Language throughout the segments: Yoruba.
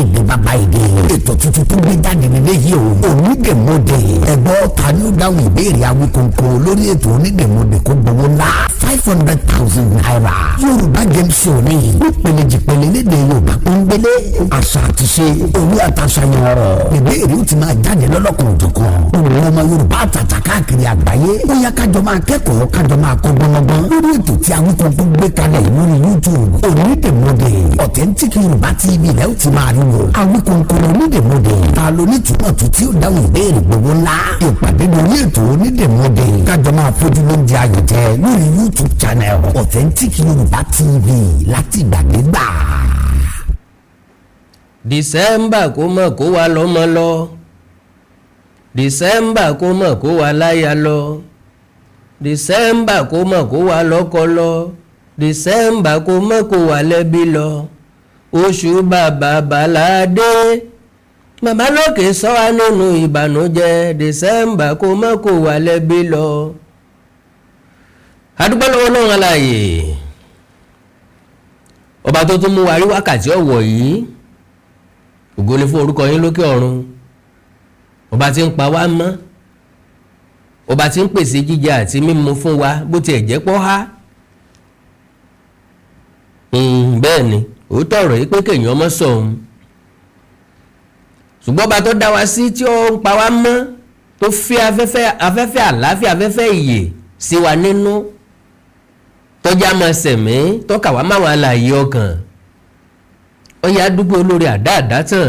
Èdè bàbá èdè. Ètò tuntun tó gbé jáde nílé yìí o, Onídèmọdè. Ẹ̀gbọ́n, ta ni ó dáhùn ìbéèrè Awíkonko lórí ètò Onídèmọdè kó gbowó ńlá ₦500,000? Yorùbá game show ni, nípele jìpele lédè Yorùbá pọ́nbélé, àṣà àti ṣe òwe àtàṣàyàn ọ̀rọ̀. Ìbéèrè ó ti máa jáde lọ́lọ́kan òjọ̀kan. Òun ọmọ Yorùbá àtàtà káàkiri àgbáyé, ó yá, kájọ máa kẹ́kọ̀ọ́, kájọ máa kọ́ gbọ́ngbọ́n lórí ètò tí Awíkonko gbé kalẹ̀ lórí YouTube, Onídèmọdè. Authentic Yorùbá TV rẹ̀ ó ti máa rí wò. Awíkonko, Onídèmọdè. Ta ló ní túmọ̀ tó tí ó dáhùn ìbéèrè gbogbo ńlá? Ìpàdé lórí ètò Onídèmọdè, kájọ máa fojú lóúnjẹ ayò jẹ lórí YouTube channel Authentic Yorùbá TV láti ìgbàdégbà. December kó mọ̀ kó wa lọ́mọ lọ, December kó mọ̀ kó wa láya lọ, December kó mọ̀ kó wa lọ́kọ lọ, December kó mọ̀ kó wa lẹ́bí lọ. Oṣù bàbà bàládé, bàbá lókè sọ wá nínú ìbànújẹ́. December kó mọ̀ kó wa lẹ́bí lọ. Adúgbò lọ́wọ́ náà aláàyè, ọba tó tún mú wa rí wákàtí ọ̀wọ̀ yìí, ògo ni fún orúkọ yín lókè ọ̀run. Ọba tí ń pa wá mọ́, ọba tí ń pèsè jíjẹ àti mímu fún wa, bó tiẹ̀ jẹ́ pọ́ há. Bẹ́ẹ̀ ni, òótọ́ ọ̀rọ̀ yìí pé kéèyàn ọmọ sọ̀hún, ṣùgbọ́n ọba tó dá wa sí, tí ó ń pa wá mọ́, tó fi afẹ́fẹ́, afẹ́fẹ́ àlàáfíà, afẹ́fẹ́ ìyè sí wa nínú, tọ́jà máa sẹ̀mí, tọ́ka wá máwọn alààyè ọkàn, ó yá, dúpẹ́ olórí àdá àdá tàn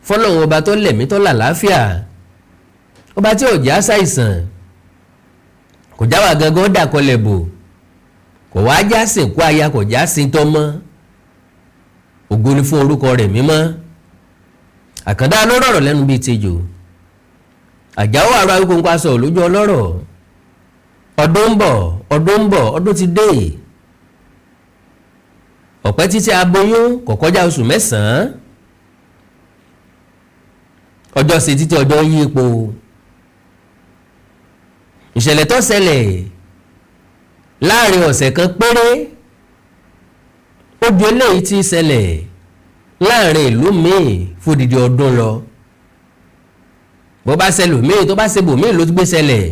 fọlọ́run, ọba tó lẹ̀mí, tó làlàáfíà, ọba tí ò já ṣàìsàn, kò já wa gangan dàkọlẹ̀ bò, kò wá já sìnkú aya, kò já sin tọmọ. Ògo ni fún orúkọ rẹ̀ mímọ́. Àkàndá ló rọ̀rọ̀ lẹ́nu bíi tejò, àjáwó àrò Awíkonko aṣọ lójú ọlọ́rọ̀. Ọdún ń bọ̀, ọdún ń bọ̀, ọdún ti dé. Ọ̀pẹ́ títí aboyún kò kọjá oṣù 9. Ọjọ́ ṣe títí ọjọ́ yí ipò. Ìṣẹ̀lẹ̀ tó ṣẹlẹ̀ láàrin ọ̀sẹ̀ kan péré, ó ju eléyìí tí ṣẹlẹ̀ láàrin ìlú míì fódìdí ọdún lọ. Bó bá ṣẹlẹ̀ míì, tó bá ṣe bòmíì ló ti gbé ṣẹlẹ̀,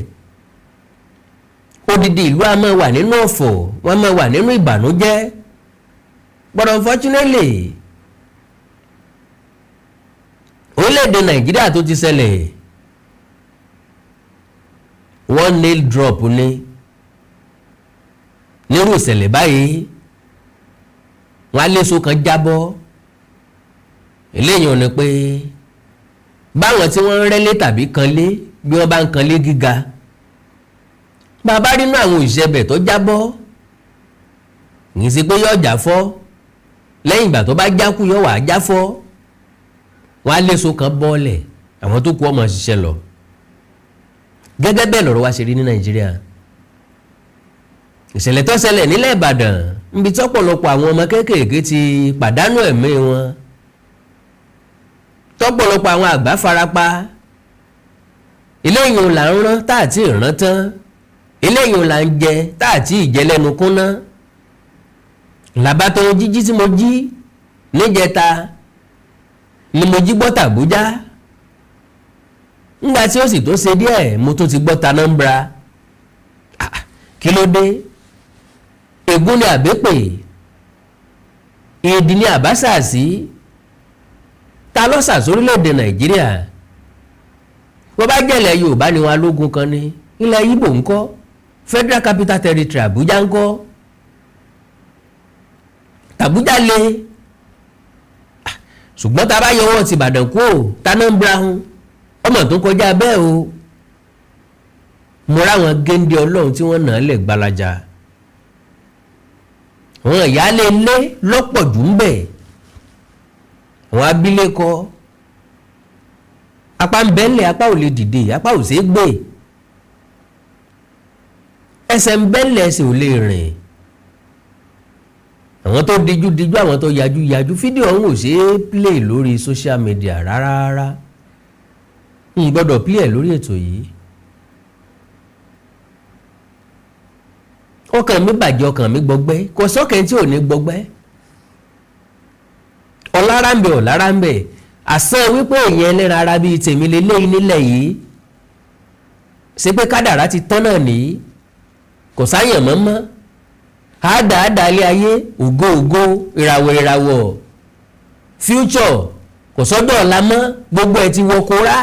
odidi ìlú a máa wà nínú ọ̀fọ̀, wọ́n máa wà nínú ìbànújẹ́. But unfortunately, orílẹ̀-èdè Nàìjíríà tó ti ṣẹlẹ̀, one nail drop ni. Nírú ìṣẹ̀lẹ̀ báyìí, wọ́n á léso kan jábọ́. Eléyìí ò ní pé báwọn tí wọ́n ń rẹ́lé tàbí kanlé, bí wọ́n bá ń kanlé gíga, bàbá rínú àwọn òṣìṣẹ́ bẹ̀ tó jábọ́, kì í ṣe pé yóò já fọ́. Lẹ́yìn ìgbà tó bá jákú, yóò wá já fọ́. Wọ́n á léso kan bọ́ọ̀lẹ̀, àwọn tó kú ọmọ ṣiṣẹ́ lọ. Gẹ́gẹ́ bẹ́ẹ̀ lọ̀rọ̀ wa ṣe rí ní Nàìjíríà. Ìṣẹ̀lẹ̀ tó ṣẹlẹ̀ nílẹ̀ Ìbàdàn, níbi tí ọ̀pọ̀lọpọ̀ àwọn ọmọ kéékèèké ti pàdánù ẹ̀mí wọn, tọ́pọ̀lọpọ̀ àwọn àgbà farapa, eléyìí là ń rán tá àti ìrán tán, eléyìí là ń jẹ tá àti ìjẹ lẹ́nu kúnná. Làbátọ̀ jíjí tí mo jí níjẹta ni mo jí gbọ́ tàbújá. Ńgbà tí ó sì tó ṣe díẹ̀, mo tún ti gbọ́ t'Anambra. Kí ló dé? Ègún ni àbépè, èdè ni àbáṣàsí. Ta ló sà sórílẹ̀-èdè Nàìjíríà? Wọ́n bá jẹ́lẹ̀ Yorùbá ni wọn alógun kan ní ilẹ̀ Ìgbò ńkọ́? Federal Capital Territory Àbújá ńkọ́? Tàbújá lé, ṣùgbọ́n tá a bá yọwọ́ ti Ìbàdàn kú ò, t'Anambra hun ọmọ tó kọjá bẹ́ẹ̀ o. Mo ráwọn géńdé Ọlọ́run tí wọ́n nà á lẹ̀ gbalaja, àwọn ìyáálé ilé lọ́pọ̀ jù ń bẹ̀, àwọn abilékọ, apá ń bẹ́ńlẹ̀, apá ò lè dìde, apá ò ṣeé gbé, ẹsẹ̀ ń bẹ́ńlẹ̀, ẹsẹ̀ ò lè rìn. Àwọn tó díjú díjú, àwọn tó yajú yajú. Fídíò ọ̀hún ò ṣeé play lórí social media rárá rárá, n gbọ́dọ̀ play ẹ̀ lórí ètò yìí. Ọkàn mi bàjẹ́, ọkàn mi gbọgbẹ́. Kò sọ́kẹ́ tí ò ní gbọgbẹ́. Ọ̀làràǹbẹ̀, ọ̀làràǹbẹ̀ àsán wípé èèyàn ẹlẹ́ran ara bíi tèmi lélẹ́yìn nílẹ̀ yìí, ṣé pé kádàrá ti tán náà nìyí? Kò sáyàn mọ́mọ́, àádáadáa ilé ayé, ògo ògo, ìràwọ̀ ìràwọ̀, future, kò sọ́dọ̀ ọ̀la mọ́, gbogbo ẹ̀ ti wọ kóra.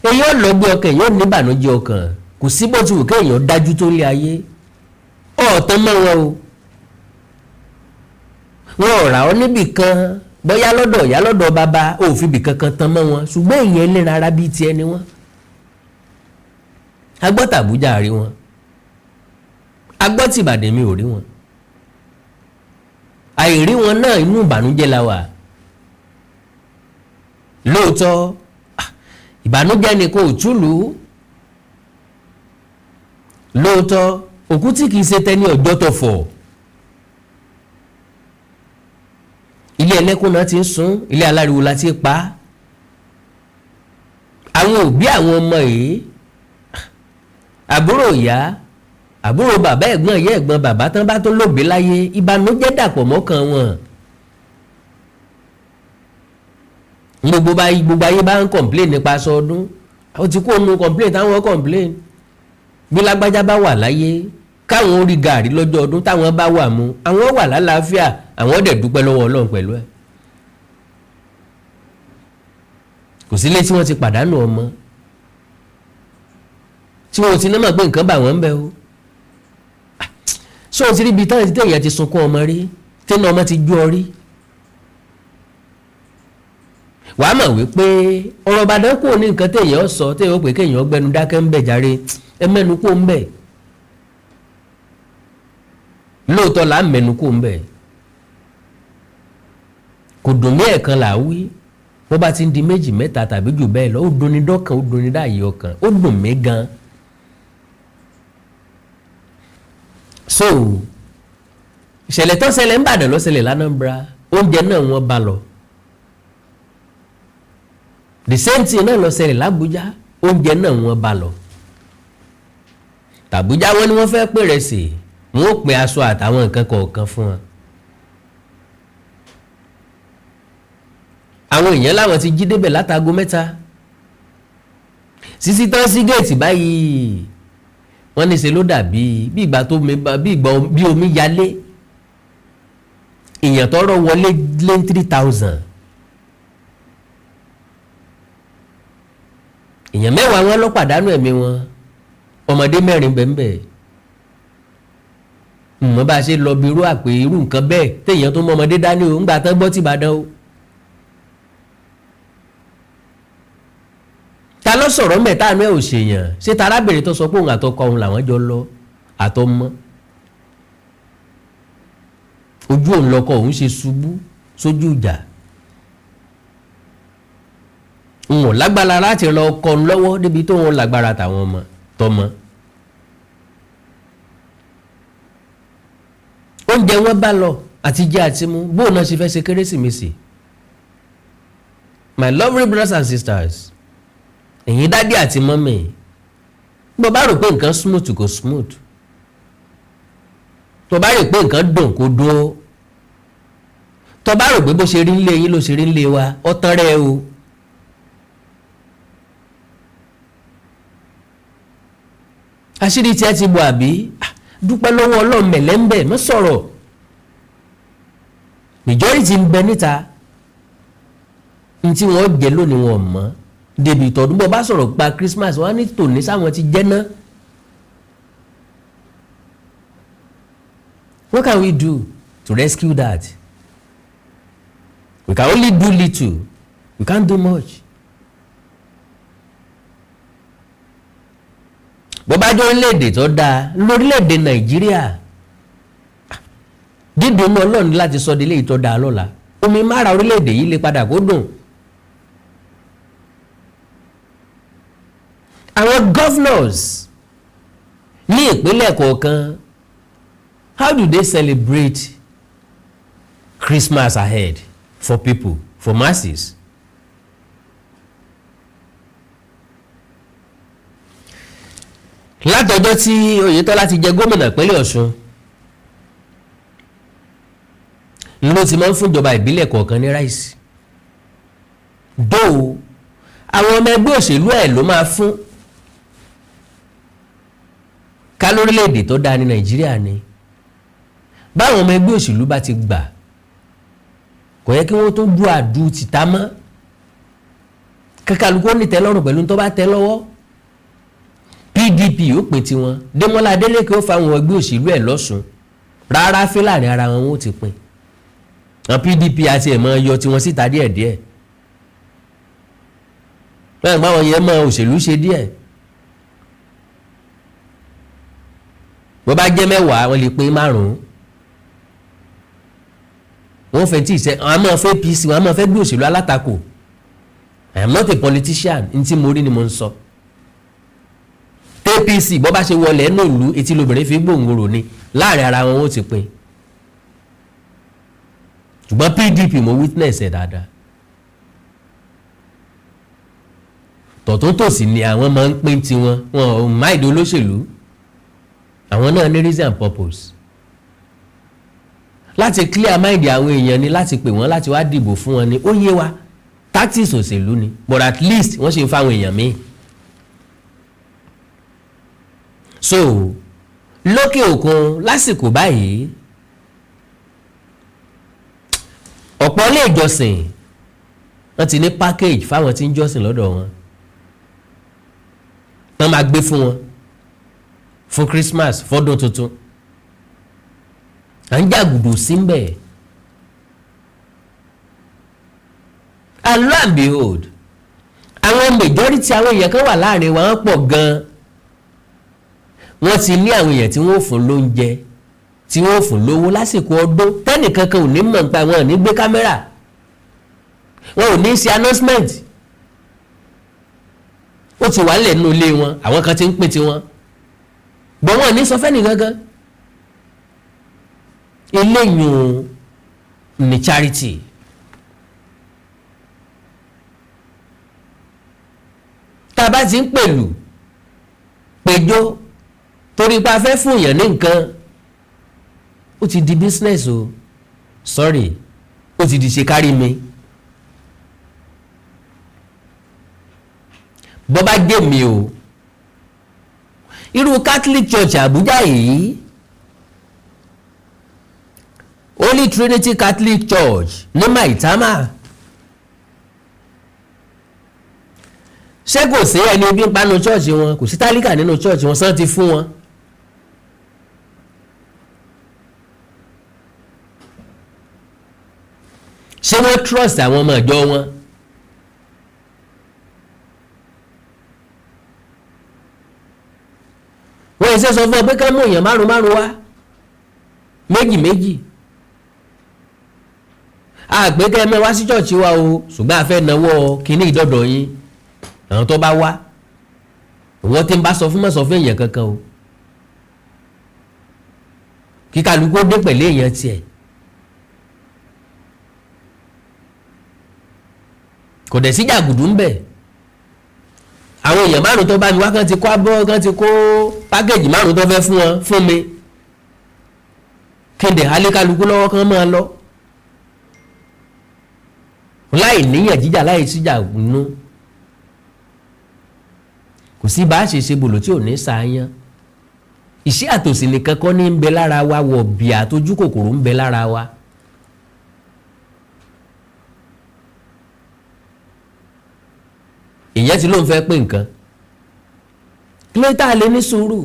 Èyí ò lọ́gbẹ́ ọkàn, èyí ò ní ìbànújẹ́ ọkàn. Kò sí bó ti wù kéèyàn dájú tó lé ayé, ọ̀ọ́tán mọ́ wọn o. Wọn ò rà ọ́ níbì kan, bóyá lọ́dọ̀ ìyá, lọ́dọ̀ bàbá, ò fi ibì kankan tán mọ́ wọn, ṣùgbọ́n èèyàn ẹlẹ́ran ara bíi tiẹ̀ ni wọ́n. Agbọ́ tàbújá rí wọn, agbọ́ tìbàdàn mi ò rí wọn. Àìrí wọn náà, inú ìbànújẹ́ la wà. Lóòótọ́, ìbànújẹ́ ni kò túlù. Lóòótọ́, òkú tí kìí ṣe tẹni ọjọ́ tó fọ̀, ilé ẹlẹ́kùn náà ti ń sun, ilé aláriwo la ti pa. Àwọn òbí àwọn ọmọ yìí, àbúrò ìyá, àbúrò bàbá, ẹ̀gbọ́n ìyá, ẹ̀gbọ́n bàbá, tán bá tó lóbi láyé, ìbànújẹ́ dàpọ̀ mọ́kàn wọn. Gbogbo bá gbogbo ayé bá ń complain nípa aṣọ ọdún, ó ti kó nu complain táwọn complain. Bí lágbájá bá wà láyé, káwọn orí gàrí lọ́jọ́ ọdún, táwọn bá wà mú, àwọn wà lálàáfíà, àwọn dẹ̀ dúpẹ́ lọ́wọ́ Ọlọ́run pẹ̀lú ẹ̀. Kò sílé tí wọ́n ti pàdánù ọmọ tí wọ́n ti ní mọ̀ pé nǹkan bà wọ́n ń bẹ o. Ṣé o ti rí ibi táwọn téèyàn ti sunkún ọmọ rí, tẹ́nu ọmọ ti jó ọ rí? Wàá mọ̀ wípé ọ̀rọ̀ Ìbàdàn kò ní nǹkan téèyàn sọ, téèyàn pé kéèyàn gbẹnu dákẹ́ ń bẹ̀ járe, ẹ mẹ́nu kó ń bẹ̀. Lóòótọ́ là ń mẹ́nu kó ń bẹ̀, kò dùn mí ẹ̀kan là á wí. Bó bá ti ń di méjì, mẹ́ta tàbí jù bẹ́ẹ̀ lọ, ó dunni dọ́kàn, ó dunni dáàyè ọkàn, ó dùn mí gan. So ìṣẹ̀lẹ̀ tó ṣẹlẹ̀ ń Ìbàdàn ló ṣẹlẹ̀ l'Anambra. Oúnjẹ náà wọ́n bá lọ. The same thing náà ló ṣẹlẹ̀ l'Abuja, oúnjẹ náà wọ́n bá lọ. Tàbújá, wọn ni wọ́n fẹ́ pèrè sí, wọ́n ó pè aṣọ àtàwọn nǹkan kọ̀ọ̀kan fún wọn. Àwọn èèyàn láwọn ti jí débẹ̀ látago 3, sísí tán sí géètì báyìí, wọ́n ní ṣe ló dàbí bí ìgbà tó bí ìgbà bí omi yalé. Èèyàn tọrọ wọlé lé 3,000, èèyàn 10 wọn ló pàdánù ẹ̀mí wọn, ọmọdé 4 bẹ́ẹ̀. Mọ̀ bá a ṣe lọ bí irú àpè irú nǹkan bẹ́ẹ̀, téèyàn tó mọ ọmọdé dání o, ńgbà tán gbọ́ tí Ìbàdàn o. Ta ló sọ̀rọ̀ mbẹ̀ táànú ẹ̀ ò ṣèyàn? Ṣé tarábìnrin tó sọ pé òun àtọkọ òun làwọn jọ lọ àtọmọ, ojú òun lọkọ òun ṣe ṣubú sójú ìjà, òun ò lágbára láti ran ọkọ òun lọ́wọ́ débi tó òun lágbára tàwọn ọmọ tọmọ. Oúnjẹ wọn bá lọ àti jẹ àti mu, bóun náà ṣe fẹ́ ṣe Kérésìmesì. My lovely brothers and sisters, ẹ̀yin daddy àti mummy, bó bá rò pé nǹkan smooth, kò smooth. Tó bá rò pé nǹkan dùn, kò dùn ó. Tó bá rò pé bó ṣe rí nílé yín ló ṣe rí nílé wa, ọ̀tán rẹ o. Àṣírí tí ẹ ti bọ̀ àbí dúpẹ́ lọ́wọ́ Ọlọ́run, mẹ̀lẹ́ńbẹ̀ mọ́ sọ̀rọ̀. Majority ń bẹ níta ní tí wọ́n jẹ lónìí, wọn mọ́ débi ìtọ́dún. Bọ́ bá sọ̀rọ̀ pa Christmas, wọ́n á ní tòní sáwọn ti jẹ́ náà. What can we do to rescue that? We can only do little, we can't do much. Bó bá jẹ́ orílẹ̀-èdè tó dáa lórílẹ̀-èdè Nàìjíríà, dídùn inú Ọlọ́run láti sọ délé ìtọ́ dáa lọ́la, omi mára orílẹ̀-èdè yìí lè padà kó dùn. Àwọn governors ní ìpínlẹ̀ kọ̀ọ̀kan, how do they celebrate Christmas ahead for people, for masses? Látọjọ́ tí Oyètọ́lá ti jẹ gómìnà ìpínlẹ̀ Ọ̀ṣun, Ló ti máa ń fúnjọba ìbílẹ̀ kọ̀ọ̀kan ní rice dóò. Àwọn ọmọ ẹgbẹ́ òṣèlú ẹ̀ ló máa fún ká. Lórílẹ̀‐èdè tó dáa ní Nàìjíríà ni, báwọn ọmọ ẹgbẹ́ òṣèlú bá ti gbà, kò yẹ kí wọ́n tó du àdú tìta mọ́. Kálukú ó ní tẹ́lọ́rùn pẹ̀lú tó bá tẹ́ lọ́wọ́. PDP ó pín tiwọn, Démọ́lá Adélékè ó fáwọn ẹgbẹ́ òṣèlú ẹ̀ lọ́sùn rárá fílàní ara wọn, ó ti pín. Àwọn PDP àti ẹ̀ máa yọ tiwọn síta díẹ̀díẹ̀ bẹ́ẹ̀, báwọn yẹn mọ òṣèlú ṣe díẹ̀. Bó bá jẹ́ 10, wọ́n lè pín márùn-ún. Wọ́n fẹ́ tí ìṣe àwọn máa fẹ́ APC, wọ́n máa fẹ́ gbé òṣèlú alátakò. I am not a politician, n tí mo rí ni mo ń sọ. APC, bó bá ṣe wọlé ẹnu ìlú, etí lobìnrin fi gbòǹgbòrò ni, láàrin ara wọn ó ti pín. Ṣùgbọ́n PDP, mo witness ẹ̀ dáadáa, tọ̀tún tòsì ni àwọn máa ń pín tiwọn. Wọn ò máìdí olóṣèlú. Àwọn náà ní reason and purpose láti clear mind àwọn èèyàn ni, láti pè wọ́n láti wá dìbò fún wọn ni. Ó yé wa, tactics òṣèlú ni, but at least wọ́n ṣe ń fáwọn èèyàn míì. So lókè òkun lásìkò báyìí, ọ̀pọ̀ ilé ìjọsìn, wọ́n ti ní package fáwọn tí ń jọ́sìn lọ́dọ̀ wọn, wọ́n máa gbé fún wọn fún Christmas, fọ́dún tuntun. À ń jàgùdù sí ń bẹ̀. And lo and behold, àwọn majority àwọn èèyàn kan wà láàrin wa, wọ́n pọ̀ gan-an. Wọ́n ti ní àwọn èèyàn tí wọ́n fún lóúnjẹ, tí wọ́n fún lówó lásìkò ọdún, tẹ́nìkankan ò ní mọ̀ nípa wọn, ò ní gbé kámẹ́rà, wọn ò ní ṣe announcement. Ó ti wà nílẹ̀ nínú ilé wọn, àwọn kan ti ń pín tiwọn bọ̀, wọn ò ní sọ fẹ́ni gangan. Eléyìí ní charity. Tá a bá ti ń pèlú péjọ torí pa fẹ́ fún èèyàn ní nǹkan, ó ti di business o. Sorry, ó ti di ṣe kárí mi. Bọ́ bá dé mi o, irú Catholic Church Àbújá yìí, Holy Trinity Catholic Church ní Maitama, ṣé kò sí ẹni ebi ń panu chọ́ọ̀chì wọn? Kò sí tálíkà nínú chọ́ọ̀chì wọn? Sàn ti fún wọn. Ṣé wọ́n trust àwọn ọmọ ìjọ wọn? Wọ́n ṣe sọ fún ọ pé ká mú èèyàn márùn márùn wá, méjì méjì, àgbékẹ́ mẹ́wàá sí chọ́ọ̀chì wa o, ṣùgbọ́n a fẹ́ náwó kínní ìdọ́dọ̀ yín. Àwọn tó bá wá, wọ́n ti ń bá sọ fún, mọ̀ sọ fún èèyàn kankan o, kí kálukú ó dé pẹ̀lú èèyàn tiẹ̀. Kò dẹ̀ sí jàgùdù ń bẹ̀. Àwọn èèyàn márùn tó bá mi wá, kán ti kó abọ́, kán ti kó pákéjì márùn tó fẹ́ fún wọn fún mi, kéde alẹ́ lọ́wọ́, kán máa lọ láì níyàn jíjà, láì síjà nú. Kò sí bá a ṣe ṣe bòlò tí ò ní sàáyán. Ìṣẹ́ àtòsí nìkan kọ́ ní ń bẹ lára wa, wọ̀ bíà tójú kòkòrò ń bẹ lára wa. Ìyẹn tí ló ń fẹ́ pé nǹkan kí ló tá a lè ní sùúrù,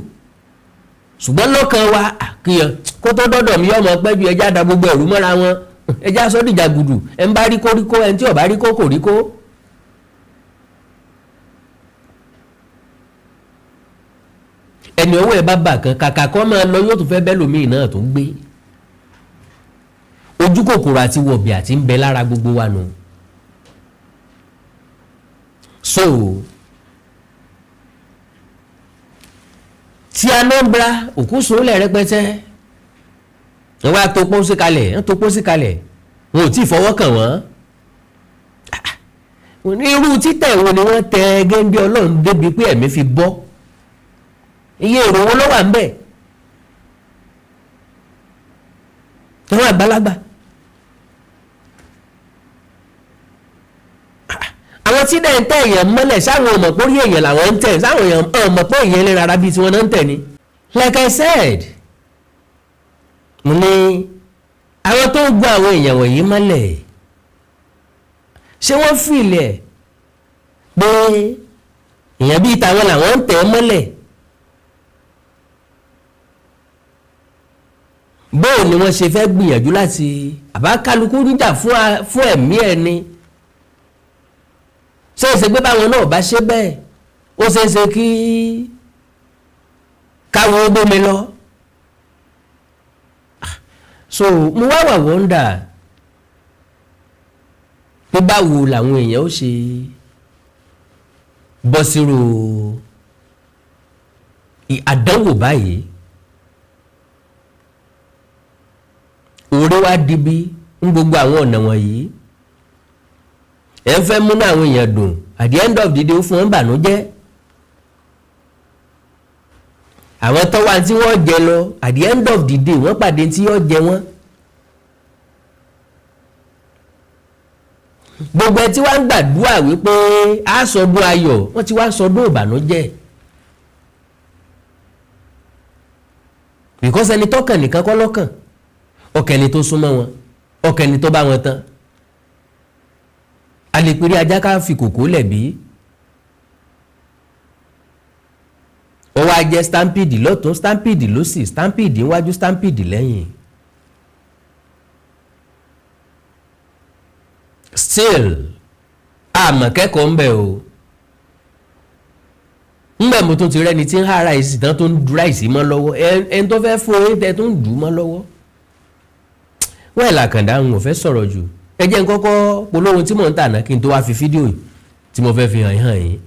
ṣùgbọ́n lọ́kàn wa àkìyàn kó tó dọ́dọ̀ mi ọmọ pẹ́ ju ẹja da gbogbo ẹ̀rú mọ́ra wọn, ẹja sọ́dìjà gùdù. Ẹ̀ ń bá rí kó rí kó, ẹ̀ ń tí ò bá rí kó kò rí kó. Ẹni ọwọ́ ẹ̀ bá bà kan, kàkà kọ́ máa lọ, yóò tún fẹ́ bẹ́ẹ̀ lómi náà tó ń gbé. Ojú kòkòrò àti wọ̀bì àti ń bẹ lára gbogbo wa nù. So ti Anambra, òkú sòólẹ̀ rẹpẹtẹ, wọ́n wá tó pósí kalẹ̀, wọ́n tó pósí kalẹ̀, wọn ò tí ì fọwọ́ kàn wọ́n. Irú títẹ̀ wo ni wọ́n tẹ géńdé Ọlọ́run débi pé ẹ̀mí fi bọ́? Iye èrò wo ló wà ń bẹ̀? Àwọn àgbàlagbà Tí dẹ̀ ń tẹ̀ èèyàn mọ́lẹ̀, sáwọn ọmọ pé orí èèyàn làwọn ń tẹ̀? Sáwọn èèyàn ọmọ pé èèyàn lè rárá bíi tiwọn náà ń tẹ̀ ni? Like I said, mo ní àwọn tó ń gbọ́ àwọn èèyàn wọ̀nyí mọ́lẹ̀, ṣé wọ́n fìlẹ̀ pé èèyàn bíi tàwọn làwọn ń tẹ̀ mọ́lẹ̀? Bóò ni wọ́n ṣe fẹ́ gbìyànjú láti àbá kálukú ń jà fún ẹ̀mí ẹ̀ ni? Ṣé é ṣe pé báwọn náà bá ṣe bẹ́ẹ̀, ó ṣeé ṣe kí káwọn ó gbómi lọ? So mo wá wà wonder pé báwo làwọn èèyàn ó ṣe bọ́ sírò àdánwò báyìí. Oore wá dibi ń gbogbo àwọn ọ̀nà wọ̀nyí. Ẹ̀ ń fẹ́ múnú àwọn èèyàn dùn, at the end of the day, ó fún wọn bànújẹ́. Àwọn tó wá tí wọ́n jẹ lọ, at the end of the day, wọ́n pàdé tí yóò jẹ wọ́n. Gbogbo ẹ tí wàá ń gbàdúrà wípé a sọdún ayọ̀, wọ́n ti wá sọdún ìbànújẹ́, because ẹni tọ́kàn nìkan kọ́ lọ́kàn, ọkàn ẹni tó súnmọ́ wọn, ọkàn ẹni tó bá wọn tán. A lè pèrè ajá ká fi kòkó lẹ̀ bí. Ó wá jẹ́ stampede lọ́tún, stampede lósì, stampede níwájú, stampede lẹ́yìn. Still àmọ̀ kẹ́kọ̀ọ́ ń bẹ̀ o. Ńgbà mo tún ti rẹ́ni tí ń há ráìsì tán, tó ń du ráìsì mọ́ lọ́wọ́, ẹni tó fẹ́ fún oyin tẹ tó ń dù ú mọ́ lọ́wọ́. Wọ́n ẹ̀ làkàndá ń ò fẹ́ sọ̀rọ̀ jù. Ẹ jẹ́ n kọ́kọ́ polówó tí mò ń tà náà kí n tó wá fi fídíò yìí tí mo fẹ́ fi hàn hàn yín,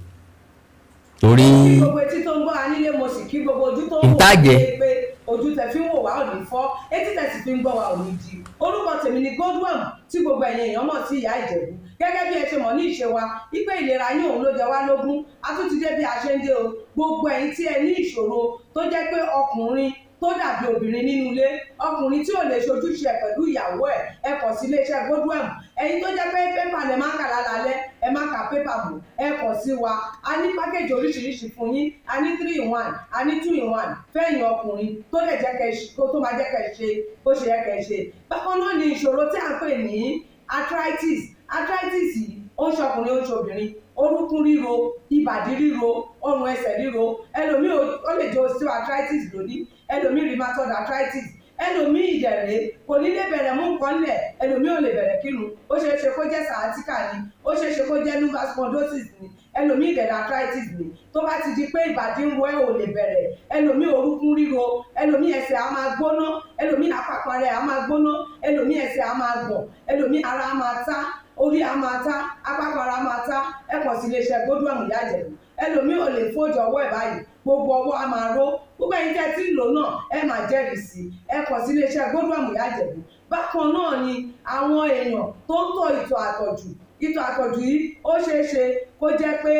torí Gbogbo etí tó ń gbọ́ wa nílé, mo sì kí gbogbo ojú tó ń wò Ǹtàjẹ́. wá pé ojú tẹ fi ń wò wá ò ní fọ́, etí tẹ sì fi ń gbọ́ wá ò ní di. Orúkọ tèmi ni Godwin, tí gbogbo ẹ̀yin èèyàn mọ̀ sí Ìyá Ìjẹ̀bú. Gẹ́gẹ́ bí ẹ ṣe mọ̀ ní ìṣe wa wípé ìlera yín òun ló jẹ wá lógún, a tún ti dé bí a ṣe ń dé o. Gbogbo ẹ̀yin tí ẹ ní ìṣòro tó jẹ́ pé ọkùnrin tó dàbí obìnrin nínú ilé, ọkùnrin tí ò lè ṣojúṣe ẹ̀ pẹ̀lú ìyàwó ẹ̀, ẹ kàn sí iléeṣẹ́ Godwin. Ẹ̀yin tó jẹ́ pé pépà lẹ máa ń kà lálálẹ́, ẹ má ka pépà mọ́, ẹ kàn sí wa. A ní pákéjì oríṣiríṣi fún yín. A ní 3 in 1, a ní 2 in 1 fẹ́yìn ọkùnrin tó lè jẹ́ kẹ́ kó tó máa jẹ́ kẹ́ ṣe bó ṣe yẹ kẹ́ ṣe. Bákan náà ni ìṣòro tí à ń pè ní arthritis. Arthritis yìí, ó ń ṣọkùnrin, ó ń ṣobìnrin. Orúnkún ríro, ìbàdí ríro, ọrùn ẹsẹ̀ ríro. Ẹlòmíì ó lè jẹ́ osteoarthritis lónìí, ẹlòmíì rheumatoid arthritis, ẹlòmíì ìdẹ̀rẹ̀ kò ní lè bẹ̀rẹ̀ mú nǹkan lẹ̀, ẹlòmíì ò lè bẹ̀rẹ̀ kírun. Ó ṣeé ṣe kó jẹ́ sciatica ni, ó ṣeé ṣe kó jẹ́ lumbar spondylosis ni, ẹlòmíì ìdẹ̀rẹ̀ arthritis ni. Tó bá ti di pé ìbàdí ń ro ẹ́, ò lè bẹ̀rẹ̀, ẹlòmíì orúnkún ríro, ẹlòmíì ẹsẹ̀ á máa gbóná, ẹlòmíì àpapọ̀ rẹ̀ á máa gbóná, ẹlòmíì ẹsẹ̀ á máa gbọ̀n, ẹlòmíì ara á máa tá, orí á máa tá, apákan ara máa tá, ẹ kàn sí iléeṣẹ́ Godwin Ìyá Ìjẹ̀bú. Ẹlòmíì ò lè fójú ọwọ́ ẹ̀ báyìí, gbogbo ọwọ́ á máa ró. Gbogbo ẹ̀yin tẹ́ tí ń lò náà, ẹ máa jẹ́rìí sí, ẹ kàn sí iléeṣẹ́ Godwin Ìyá Ìjẹ̀bú. Bákan náà ni àwọn èèyàn tó ń tọ̀ ìtọ̀ àtọ̀jù. Ìtọ̀ àtọ̀jù yìí, ó ṣeé ṣe kó jẹ́ pé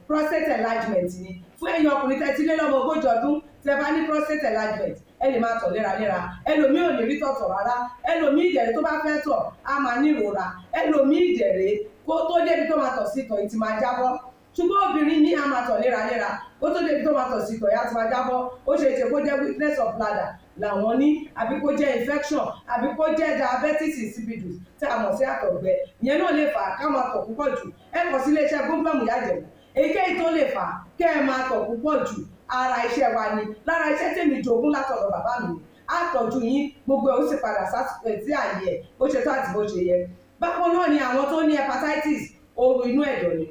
prostate enlargement ni. Fún ẹ̀yin ọkùnrin tẹ́ ti lé lọ́mọ 40 ọdún, tẹ́ bá ní prostate enlargement, ẹ lè máa tọ̀ léraléra. Ẹlòmíì ò ní rí tọ̀tọ̀ rárá. Ẹlòmíì ìdẹ̀rẹ̀, tó bá fẹ́ tọ̀, á máa ní ìrora. Ẹlòmíì ìdẹ̀rẹ̀, kó tó débi tó máa tọ̀ sí, ìtọ̀ yìí ti máa jábọ́. Ṣùgbọ́n obìnrin ní á máa tọ̀ léraléra, kó tó débi tó máa tọ̀ sí, ìtọ̀ yìí á ti máa jábọ́. Ó ṣeé ṣe kó jẹ́ weakness of bladder làwọn ní, àbí kó jẹ́ infection, àbí kó jẹ́ diabetes insipidus tí a mọ̀ sí àtọ̀gbẹ. Ìyẹn náà lè fà á ká máa tọ̀ púpọ̀ jù. Ẹ kàn sí iléeṣẹ́ Godwin Ìyá Ìjẹ̀bú. Èyíkéyìí tó lè fà á kẹ́ ẹ máa tọ̀ púpọ̀ jù, ara iṣẹ́ wa ni. Lára iṣẹ́ tèmi jogún látọ̀dọ̀ bàbá mi ni. Á tọ́jú yín, gbogbo ẹ̀ ó sì padà sí àyè ẹ̀ bó ṣe tó àti bó ṣe yẹ. Bákan náà ni àwọn tó ní hepatitis, ooru inú ẹ̀dọ̀ ni.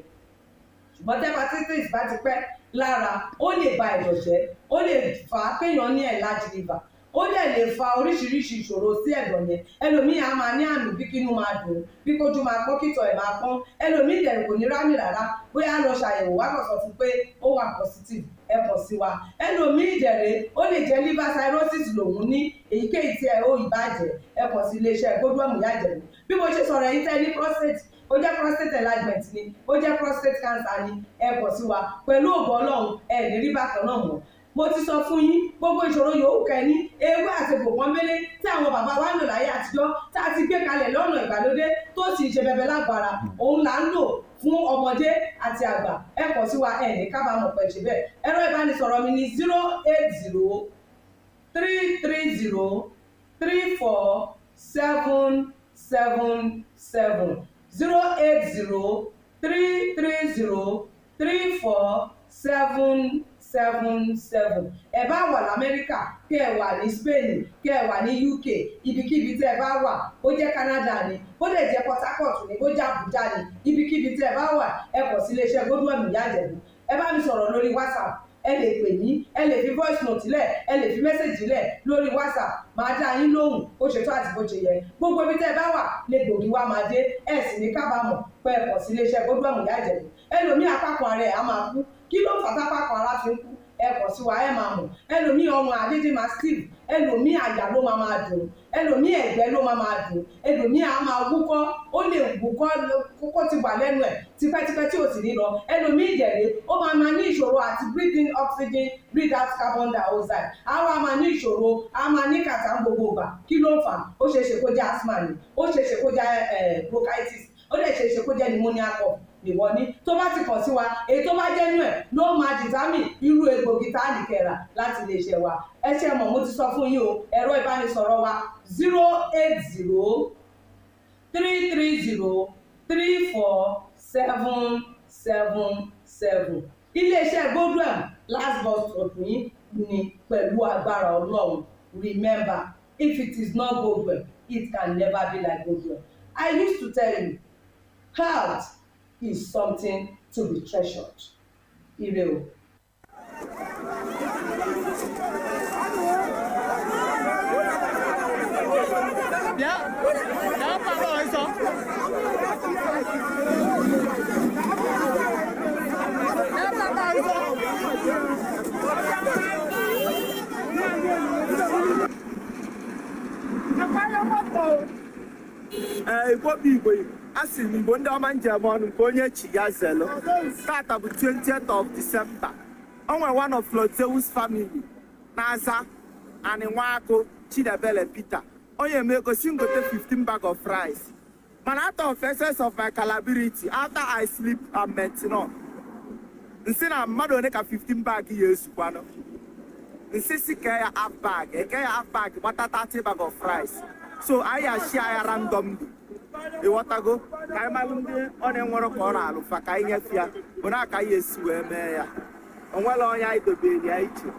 Ṣùgbọ́n tí hepatitis bá ti pẹ́ lára, ó lè ba ẹ̀dọ̀ jẹ́, ó lè fà á kéèyàn ní enlarged liver, ó dẹ̀ lè fa oríṣiríṣi ìṣòro sí ẹ̀dọ̀ yẹn. Ẹlòmíì á máa ní àmì bí kínú máa dùn, bí kójú máa pọ́n, kítọ̀ ẹ̀ máa pọ́n. Ẹlòmíì dẹ̀ kò ní rámì rárá, bóyá lọ ṣàyẹ̀wò wá kàn sọ fún pé ó wà positive, ẹ kàn sí wa. Ẹlòmíì dẹ̀rẹ̀, ó lè jẹ́ liver cirrhosis lòun ní. Èyíkéyìí tí ẹ ó ìbàjẹ́, ẹ kàn sí iléeṣẹ́ Godwin Ìyá Ìjẹ̀bú. Bí mo ṣe sọ̀rọ̀, ẹ̀yin tẹ́ ní prostate, ó jẹ́ prostate enlargement ni, ó jẹ́ prostate cancer ni, ẹ kàn sí wa. Pẹ̀lú ògo Ọlọ́run, ẹ ní rí bákan náà mọ́. Mo ti sọ fún yín, gbogbo ìṣòro yòówù kẹ́ni, ewé àti egbò pọ́nbélé tí àwọn bàbá wa ń lò láyé àtijọ́, tá a ti gbé kalẹ̀ lọ́nà ìgbàlódé, tó sì ń ṣe bẹbẹ lágbára, òun là ń lò. Fún ọmọdé àti àgbà, ẹ kàn sí wa, ẹ ní kábàámọ̀ pẹ̀ ṣe bẹ́ẹ̀. Ẹ̀rọ ìbánisọ̀rọ̀ mi ní 08033034777, 08033034777. Ẹ bá wà lamẹ́ríkà, kẹ́ ẹ wà ní Spain, kẹ́ ẹ wà ní UK, ibikíbi tẹ́ ẹ bá wà, ó jẹ́ Canada ni, ó lè jẹ́ Port Harcourt ni, ó jẹ́ Abuja ni, ibikíbi tẹ́ ẹ bá wà, ẹ kàn sí iléeṣẹ́ Godwin Ìyá Ìjẹ̀bú. Ẹ bá mi sọ̀rọ̀ lórí WhatsApp, ẹ lè pè mí, ẹ lè fi voice note lẹ̀, ẹ lè fi message lẹ̀ lórí WhatsApp, máa dá yín lóhùn bó ṣe tó àti bó ṣe yẹ. Gbogbo ibi tẹ́ ẹ bá wà lè gbòógì wá máa dé, ẹ sì ní kábàámọ̀ pé ẹ kàn sí iléeṣẹ́ Godwin Ìyá Ìjẹ̀bú. Ẹlòmíì, apákan ara ẹ̀ á máa kú. Kí ló fà tápákan ara fi ń kú? Ẹ kàn sí wa, ẹ máa mọ̀. Ẹlòmíì, ọrùn àdédé máa stiff, ẹlòmíì, àyà ló máa máa dùn, ẹlòmíì, ẹ̀gbẹ́ ló máa máa dùn, ẹlòmíì á máa wúkọ́, ó lè wúkọ́ kókó ti wà lẹ́nu ẹ̀ tipẹ́tipẹ́ tí ò sì ní lọ. Ẹlòmíì ìjẹ̀rẹ̀, ó máa máa ní ìṣòro àti breathe in oxygen, breathe out carbon dioxide, á wá máa ní ìṣòro, á máa ní kàtà ń gbogbo ìgbà. Kí ló ń fà? Ó ṣeé ṣe kó jẹ́ asthma ni, ó ṣeé ṣe kó jẹ́ bronchitis, ó lè ṣeé ṣe kó jẹ́ pneumonia cough nìwọ ní. Tó bá ti kàn sí wa, èyí tó bá jẹ́ nú ẹ̀ ló máa determine irú egbògi tá a nìkẹ́ra láti lè ṣe wa. Ẹ ṣe mọ̀, mo ti sọ fún yín o. Ẹ̀rọ ìbánisọ̀rọ̀ wa, 08033034777. Iléeṣẹ́ Godwin, last bus stop yín ni pẹ̀lú agbára Ọlọ́run. Remember, if it is not Godwin, it can never be like Godwin. I used to tell you, health is something to be treasured. Ire o. Bịa, bịa mmadụ ọzọ. Bịa mmadụ ọzọ. Ee, Igbo bụ Igbo, a sị m Igbo ndị ọma njem ọnụ, nke onye chi ya zelu. Tata bụ 20th of December. O nwere one of Lord Zeus family na-aza Ani Nwakụ Chidebele Peter, onye eme ego si ngote 15 bag of rice, mana out of excess of my capability, after I sleep and maintenance, nsị na mmadụ one ka 15 bag ya ezukwanụ, nsị si kee ya half bag, eke ya half bag, gbata 30 bag of rice. So anyị ashia ya randomly, ịghọtago, ka anyị malụ ndị ọ na-enwere ka ọ na-alụfa, ka anyị nyefe ya bụ na aka anyị esi wee mee ya. Onwere onye anyị dobere ya iche.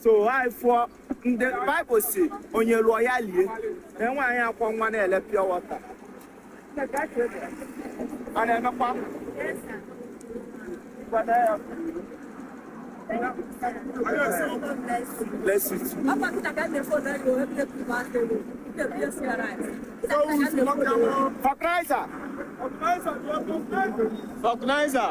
So anyị fụọ ndị Baịbụl si onye lụọ ya lie na enwe anyị akwọ nwa na-ele pure water a na-emekwa. Gbada ya. Bless you too. Vulcanizer. Vulcanizer. Vulcanizer.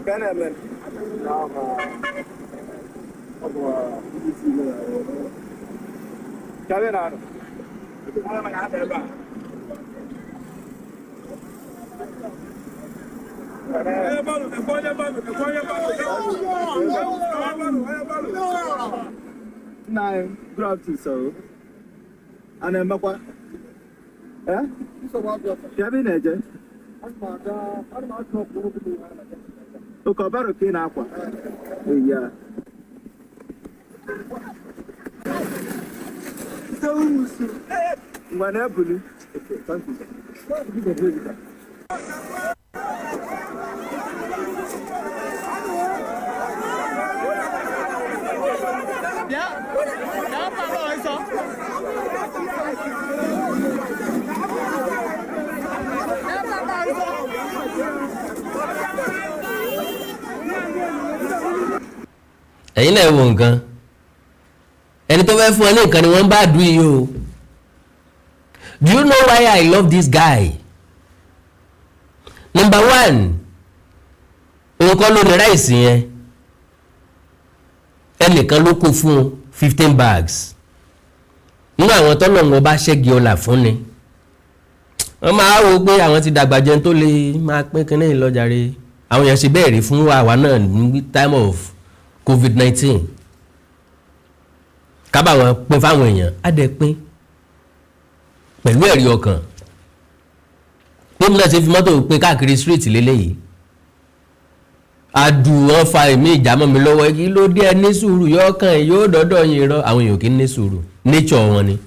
Gana men. Kabe na ano. Nna anyị, good afternoon, sir. A na-emekwa? Eh? Ya ebe ị na-eje? Oke ọbara ka ị na-akwa? Eya. Ngwa na-ebuli. Okay, thank you. Bịa, bịa mmadụ ọzọ. Bịa mmadụ ọzọ. Ẹ̀yin náà wo nǹkan, ẹni tó fẹ́ fún ẹ ní nǹkan ni wọ́n bá dùn yìí o. Do you know why I love this guy? Number one, òun kọ́ ló ní rice yẹn, ẹnìkan ló kó fún 15 bags nínú àwọn tọ́lọ̀ wọn bá ṣẹ́gi ọlà fún ni. Wọ́n máa wo pé àwọn ti dàgbà jẹun tó lè máa pín kínní ìlọjàre. Àwọn èèyàn ṣe bẹ́ẹ̀ rí fún àwa náà ní time of COVID-19. Ká bá wọn pín fáwọn èèyàn, á dẹ̀ pín pẹ̀lú ẹ̀rí ọkàn. Gómìnà ṣe fi mọ́tò pín káàkiri street lélẹ́yìí. Adu wọn fa èmi ìjàmọ́ mi lọ́wọ́. Kí ló dé? Ẹ ní sùúrù, yóò kàn, yóò dọ́dọ̀ yín. Rọ àwọn èèyàn kì í ní sùúrù, nature wọn ni,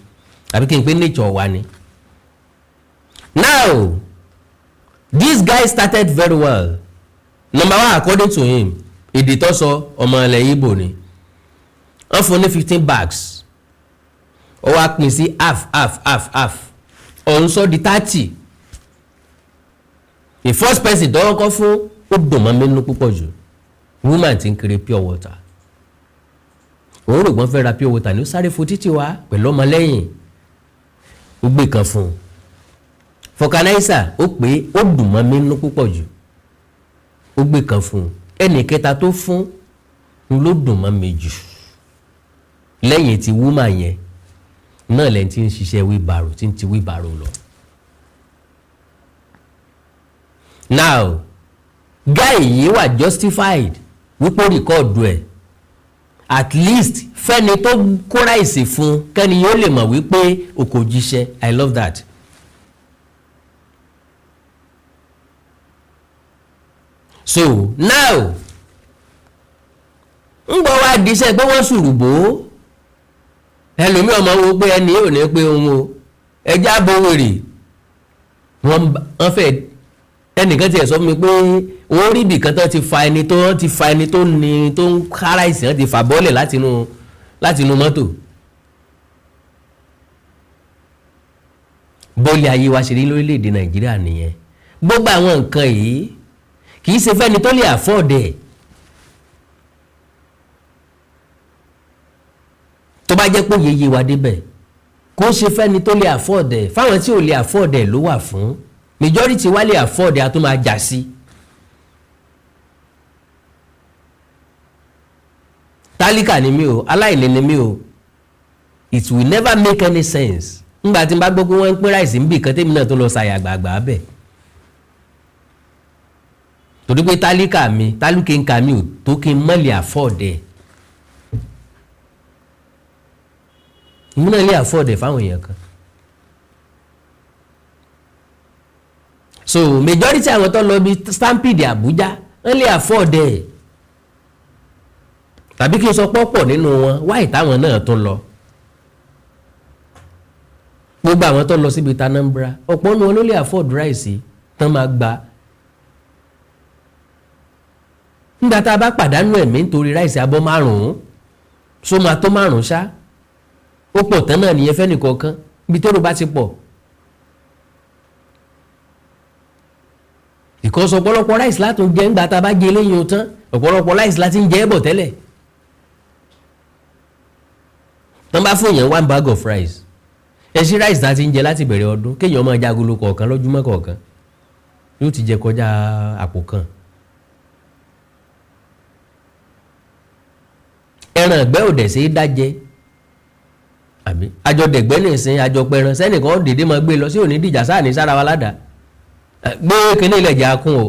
àbí kí n pé nature wa ni. Now, this guy started very well. Number one, according to him, èdè tó sọ, ọmọ ilẹ̀ Ìgbò ni. Wọ́n fún ní 15 bags, ó wá pín sí half, half, half, half, òun sọ di 30. The first person tó kọ́kọ́ fún, ó dùn mọ́ mi nínú púpọ̀ jù, woman tí ń kiri pure water. Òun rò gbọ́n fẹ́ ra pure water ní, ó sáré fo títì wá pẹ̀lú ọmọ lẹ́yìn, ó gbé kan fún un. Vulcanizer, ó pé ó dùn mọ́ mi nínú púpọ̀ jù, ó gbé kan fún un. Ẹnì kẹta tó fún un ló dùn mọ́ mi jù lẹ́yìn tí woman yẹn náà, lẹ́yìn tí ń ṣiṣẹ́ wheelbarrow, tí ń ti wheelbarrow lọ. Now, guy yìí wà justified wípé ó record ẹ̀, at least fẹ́ni tó kó rice fún, kẹ́ni yóò lè mọ̀ wípé o kò jíṣẹ́. I love that. So now, ń gbọ́ wá díṣẹ́ pé wọ́n ṣùrùbó ẹlòmíì, ọmọ wo pé ẹni ò ní pé òun o, ẹjẹ́ àbọ̀wèrè wọ́n fẹ́. Ẹnìkan tiẹ̀ sọ fún mi pé wọ́n rí ibìkan tó ti fa ẹni tó ti fa ẹni tó ní tó ń kára ìsìn, ti fà bọ́ọ̀lẹ̀ látinú mọ́tò. Bọ́ọ̀lì ayé wa ṣe rí lórílẹ̀‐èdè Nàìjíríà nìyẹn. Gbogbo àwọn nǹkan yìí kì í ṣe fẹ́ni tó lè afford ẹ̀. Tó bá jẹ́ pé òye wa débẹ̀, kó ṣe fẹ́ni tó lè afford ẹ̀, fáwọn tí ò lè afford ẹ̀ ló wà fún. Majority wa lè afford ẹ̀, a tó máa jà sí. Tálíkà ni mí o, aláìní ni mí o, it will never make any sense ngbà tí n bá gbọ́ pé wọ́n ń pín rice níbì kan, tèmi náà tó lọ ṣàyà gbàgbà bẹ̀, torí pé tálíkà mi, tálíkà mi ò tó kí n mọ̀ lè afford ẹ̀. Èmi náà lè afford ẹ̀ fáwọn èèyàn kan. So majority àwọn tó lọ bí stampede Abuja, wọ́n lè afford ẹ̀, tàbí kí n sọ pọ́pọ̀ nínú wọn. Wáyé táwọn náà tún lọ, gbogbo àwọn tó lọ síbi Anambra, ọ̀pọ̀ nínú wọn ló lè afford rice tán máa gba. Nígbà tá a bá pàdánù ẹ̀mí nítorí rice abọ́ márùn-ún, só máa tó márùn-ún ṣá? Ó pọ̀ tán náà nìyẹn fẹ́nìkọ̀ọ̀kan, ibi tó rò bá ti pọ̀, because ọ̀pọ̀lọpọ̀ rice látún jẹ ńgbà tá a bá jẹ eléyìí o tán, ọ̀pọ̀lọpọ̀ rice láti ń jẹ ẹ́ bọ̀ tẹ́lẹ̀. Tán bá fún yẹn one bag of rice, ẹ ṣí rice tá a ti ń jẹ láti bẹ̀rẹ̀ ọdún, kéèyàn máa jagolo kọ̀ọ̀kan lójúmọ́ kọ̀ọ̀kan, yóò ti jẹ kọjá àpò kan. Ẹran ìgbẹ́ ò dẹ̀ ṣe é dájẹ́, àbí àjọ dẹ̀gbẹ́ nìsín, àjọ pẹran sẹ́nìkan ó dédé máa gbé lọ sí òní dìjà sáà ní sára wa ládàá gbé kíní ilẹ̀ jà kún o.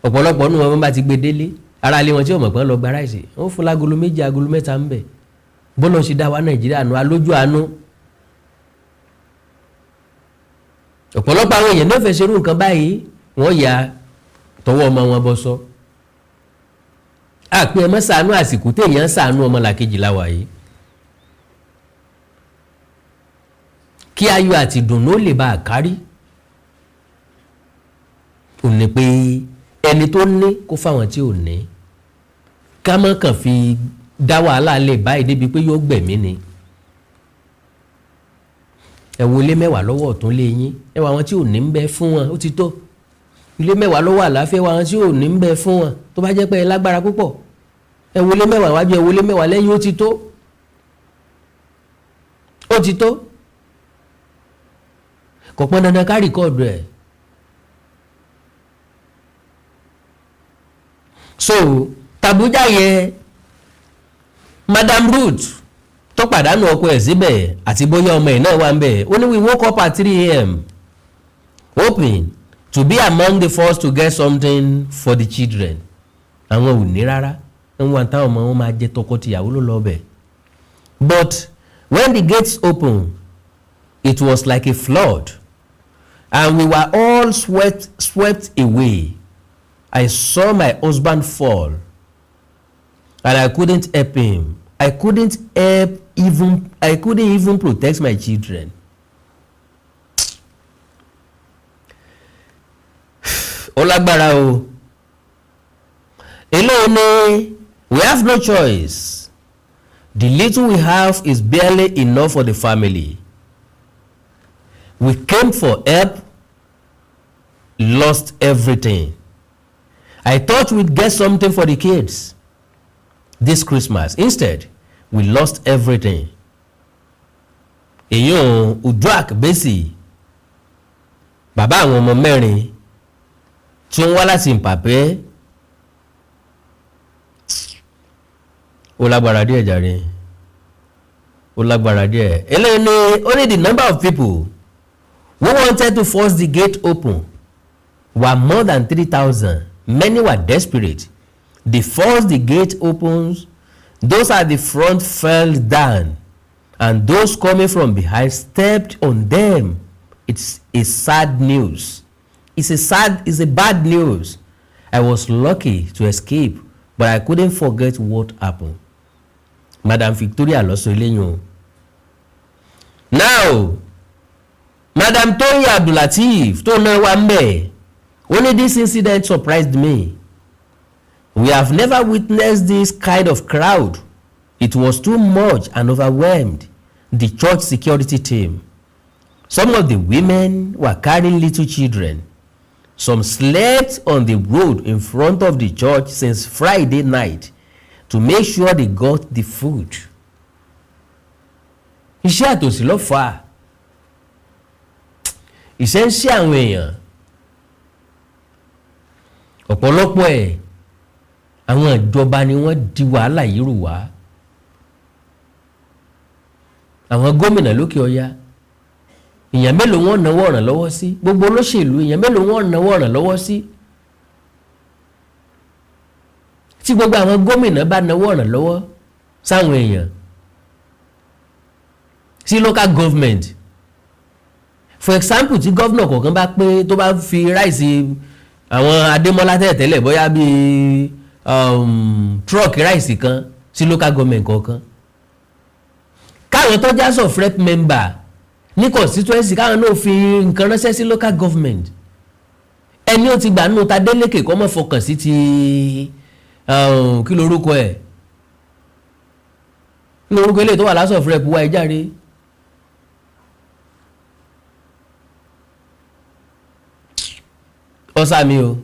Ọ̀pọ̀lọpọ̀ nù wọn bá ti gbé délé, ara ilé wọn tí ọmọ kan lọ gba rice, wọ́n fún lágolo méjì, agolo mẹ́ta ń bẹ̀. Bọ́lá ṣe dá wa Nàìjíríà nù, alójú àánú. Ọ̀pọ̀lọpọ̀ àwọn èèyàn náà fẹ́ ṣerú nǹkan báyìí, wọ́n ya tọwọ́ ọmọ wọn bọ́ sọ àpé ẹ mọ́ ṣàánú. Àsìkò téèyàn ń ṣàánú ọmọlàkejì la wà yìí, kí ayọ̀ àti ìdùnnú ó lè bá a kárí, ò ní pé ẹni tó ní kó fáwọn tí ò ní, ká má kàn fi dá wàhálà lè báyìí débi pé yóò gbẹ̀mí ni. Ẹ wo ilé 10 lọ́wọ́ ọ̀tún lé yín, ẹ wo àwọn tí ò ní ń bẹ fún wọn, ó ti tó. Ilé 10 lọ́wọ́ àlàáfíà, ẹ wo àwọn tí ò ní ń bẹ fún wọn. Tó bá jẹ́ pé ẹ lágbára púpọ̀, ẹ wo ilé 10 wájú, ẹ wo ilé 10 lẹ́yìn, ó ti tó, ó ti tó. Kò pọn dandan ká record ẹ̀. So tàbújá yẹn, Madam Ruth tó pàdánù ọkọ ẹ̀ síbẹ̀, àti bóyá ọmọ ẹ̀ náà wà ń bẹ̀, ó ní, "We woke up at 3 a.m. hoping to be among the first to get something for the children." Àwọn ò ní rárá, ń wá táwọn ọmọ wọn máa jẹ, tọkọ-tìyàwó ló lọ bẹ̀. But when the gates opened, it was like a flood, and we were all swept away. I saw my husband fall, and I couldn't help him. I couldn't even protect my children. Ó lágbára o. Eléyìí ni, "We have no choice. The little we have is barely enough for the family. We came for help, lost everything. I thought we'd get something for the kids this Christmas. Instead, we lost everything." Èyàn Uduak Besi, bàbá àwọn ọmọ mẹ́rin tí ó ń wá láti Mpàpẹ́. Ó lágbára díẹ̀ jàre, ó lágbára díẹ̀. Eléyìí ni only the number of people who wanted to force the gate open were more than 3,000. Many were desperate. They forced the gate open. Those at the front fell down and those coming from behind stepped on them. It's a sad news. It's a bad news. I was lucky to escape, but I couldn't forget what happened." Madam Victoria ló sọ eléyìí o. Now, Madam Toyin Abdulateef tó náà wà ń bẹ̀, ó ní, "This incident surprised me. We have never witnessed this kind of crowd. It was too much and overwhelmed the church security team. Some of the women were carrying little children. Some slept on the road in front of the church since Friday night to make sure they got the food." Iṣẹ́ àtòsí ló fà á. Ìṣẹ́ ń ṣe àwọn èèyàn ọ̀pọ̀lọpọ̀ ẹ̀. Àwọn ìjọba ni wọ́n di wàhálà yìí rù wá. Àwọn gómìnà lókè ọya, èèyàn mélòó wọ́n náwó ọ̀ràn lọ́wọ́ sí? Gbogbo olóṣèlú, èèyàn mélòó wọ́n náwó ọ̀ràn lọ́wọ́ sí? Tí gbogbo àwọn gómìnà bá náwó ọ̀ràn lọ́wọ́ sáwọn èèyàn sí local government, for example, tí gómìnà kọ̀ọ̀kan bá pé tó bá fi rice àwọn Adémọ́lá tẹ́lẹ̀tẹ́lẹ̀, bóyá bíi truck rice kan sí local government kọ̀ọ̀kan, káwọn tó jẹ́ of rep member ní constituency, káwọn náà fi nǹkan ránṣẹ́ sí local government. Ẹni ó ti gbà nínú ta Délékè kọ́ mọ́ fọkàn sí ti kí lorúkọ ẹ̀, kí lorúkọ eléyìí tó wà l'House of Rep wa ẹ̀ járe. Ọ̀sàmì o,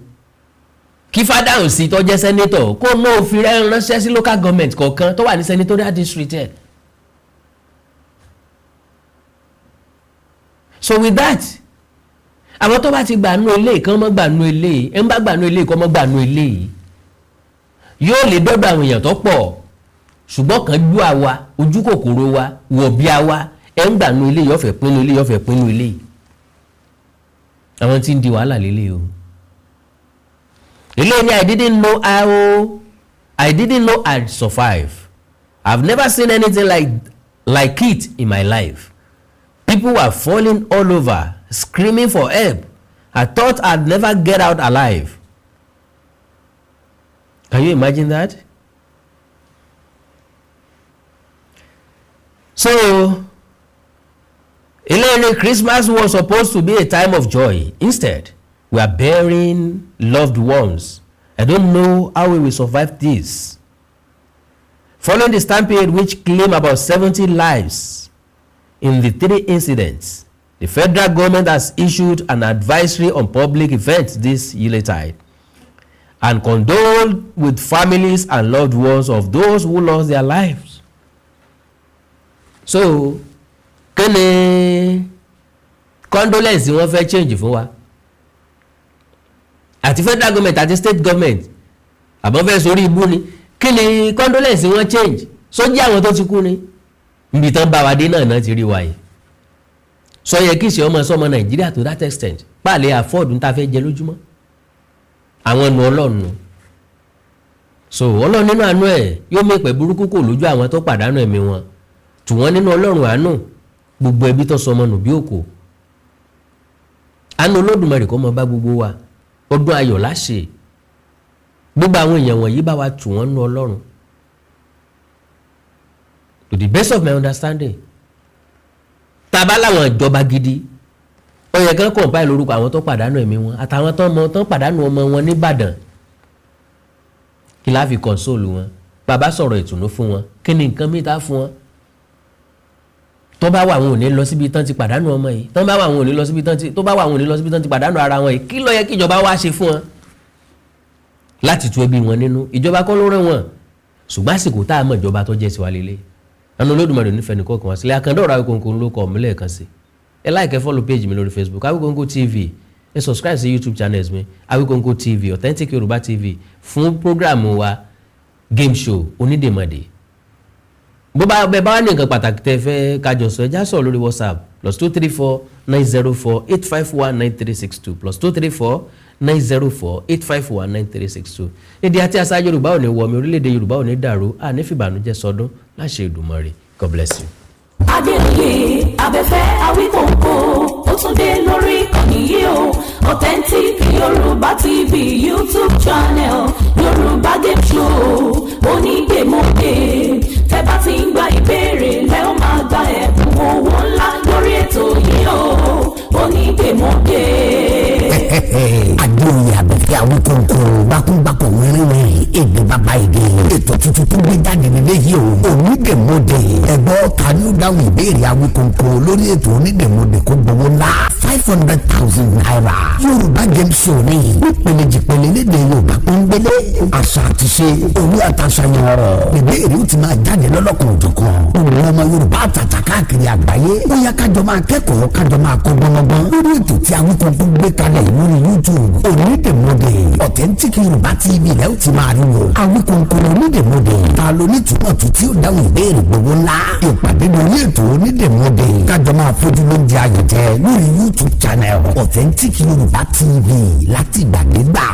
kí Fádáhùn sí tó jẹ́ senator kó náà fi ránṣẹ́ sí local government kọ̀ọ̀kan tó wà ní senatorial district ẹ̀. So with that, àwọn tó bá ti gbà nú ilé kan mọ́ gbà nú ilé ẹ̀ ń bá gbà nú ilé kan mọ́ gbà nú ilé yìí, yóò lè dọ́dọ̀ àwọn èèyàn tó pọ̀. Ṣùgbọ́n kan jú àwa ojú kòkòrò wa wọ̀ bí àwa ẹ̀ ń gbà nú ilé yóò fẹ́ pinnu ilé, yóò fẹ́ pinnu ilé. Àwọn tí ń di wàhálà lélẹ̀ o. Eléyìí ni, I didn't know I'd survive. I've never seen anything like it in my life. People were falling all over, screaming for help. I thought I'd never get out alive." Can you imagine that? So eléyìí, "Christmas was supposed to be a time of joy. Instead, we are burying loved ones. I don't know how we will survive this." Following the stampede, which claimed about 70 lives in the three incidents, the federal government has issued an advisory on public events this Yuletide and condoled with families and loved ones of those who lost their lives. So kí ni condolence wọ́n fẹ́ change fún wa, àti federal government àti state government? Àbọ̀ fẹ́ sórí ibú ni? Kí ni condolence wọ́n change sójú àwọn tó ti kú ni? Níbi tán bá wa dé náà náà ti rí wa yìí. Sọ yẹ kí ìṣe ọmọ sọmọ Nàìjíríà to that extent pàlẹ́ afford ń ta fẹ́ jẹ lójúmọ́ àwọn nu Ọlọ́run. So Ọlọ́run nínú àánú ẹ̀ yóò mú ìpẹ́ burúkú kò lójú àwọn tó pàdánù ẹ̀mí wọn. Tù wọ́n nínú Ọlọ́run àánú. Gbogbo ẹbí tó sọmọ nù bí òkò, àánú Olódùmarè kó máa bá gbogbo wa. Ọdún ayọ̀ láṣẹ. Gbogbo àwọn èèyàn wọ̀nyí, bá wa tù wọ́n nínú Ọlọ́run. To the best of my understanding, tá a bá láwọn ìjọba gidi, ó yẹ kán compile lórúkọ àwọn tó pàdánù ẹ̀mí wọn àtàwọn tó mọ tó pàdánù ọmọ wọn nìbàdàn. Kí la fi console wọn? Bàbá sọ̀rọ̀ ìtùnú fún wọn, kí ni nǹkan mìíràn fún wọn? Tó bá wà, wọn ò ní lọ síbi tán ti pàdánù ọmọ yìí. Tó bá wà, wọn ò ní lọ síbi tán ti, tó bá wà, wọn ò ní lọ síbi tán ti pàdánù ara wọn yìí. Kí ló yẹ kí ìjọba wá ṣe fún wọn láti tu ẹbí wọn nínú? Ìjọba kọ́ ló rẹ̀ wọ́n, ṣùgbọ́n àsìkò tá a mọ̀ ìjọba tó jẹ́ tiwa lélẹ̀. Àná Olódùmarè nífẹ̀ẹ́ nìkan kan wá sílẹ̀. Àkàndá ọ̀rọ̀ Awikonko ló kọ́ mi lẹ́ẹ̀kan sí. Ẹ like, ẹ follow page mi lórí Facebook, Awikonko TV. Ẹ subscribe sí YouTube channels mi, Awikonko TV, Authentic Yorùbá TV, fún program wa game show Onídèmọdè. Bó bá bẹ bá wà ní nǹkan pàtàkì tẹ́ fẹ́ kájọ sọ, ẹ já sọ̀rọ̀ lórí WhatsApp, +234 904 851 9362, +234 904 851 9362. Èdè àti àṣà Yorùbá ò ní wọmi, orílẹ̀-èdè Yorùbá ò ní dàrú, àní fìbànújẹ́ sọdún láṣẹ Èdùmàrè. God bless you. Adéoyè Abẹ́fẹ́ Awíkòǹkò, ó tún dé lórí ìkànnì yìí o. Authentic Yorùbá TV YouTube channel, Yorùbá game show Onídèmọdè. Tẹ́ bá ti ń gba ìbéèrè, lẹ́ ó máa gba ẹ̀bùn owó ńlá lórí ètò yìí o, Onídèmọdè. Adéoyè Abẹ́fẹ́ Awíkóńkó, gbákúngbákò wẹ́rẹ́wẹ́rẹ́, èdè bàbá èdè. Ètò tuntun tó gbé jáde nílé yìí o, Onídèmọdè. Ẹ̀gbọ́n, ta ni ó dáhùn ìbéèrè Awíkóńkó lórí ètò Onídèmọdè kó gbowó ńlá ₦500,000? Yorùbá game show ní nípele jìpele, lédè Yorùbá pọ́nbélé, àṣà àti ṣe òwe àtàṣàyàn ọ̀rọ̀. Ìbéèrè ó ti máa jáde lọ́lọ́kan òjọ̀kan. Òun ọmọ Yorùbá àtàtà káàkiri àgbáyé, ó yá, kájọ máa kẹ́kọ̀ọ́, kájọ máa kọ́ gbọ́ngbọ́n lórí ètò tí Awíkóńkó gbé kalẹ̀ lórí YouTube, Onídèmọdè. Authentic Yorùbá TV rẹ̀ ó ti máa rí wò. Awíkóńkó Onídèmọdè, ta ló ní túmọ̀ tó tí ó dáhùn ìbéèrè gbogbo ńlá? Ìpàdé lórí ètò Onídèmọdè, kájọ máa fojú lóúnjẹ ayọ̀ jẹ lórí YouTube channel Authentic Yorùbá TV láti ìgbàdégbà.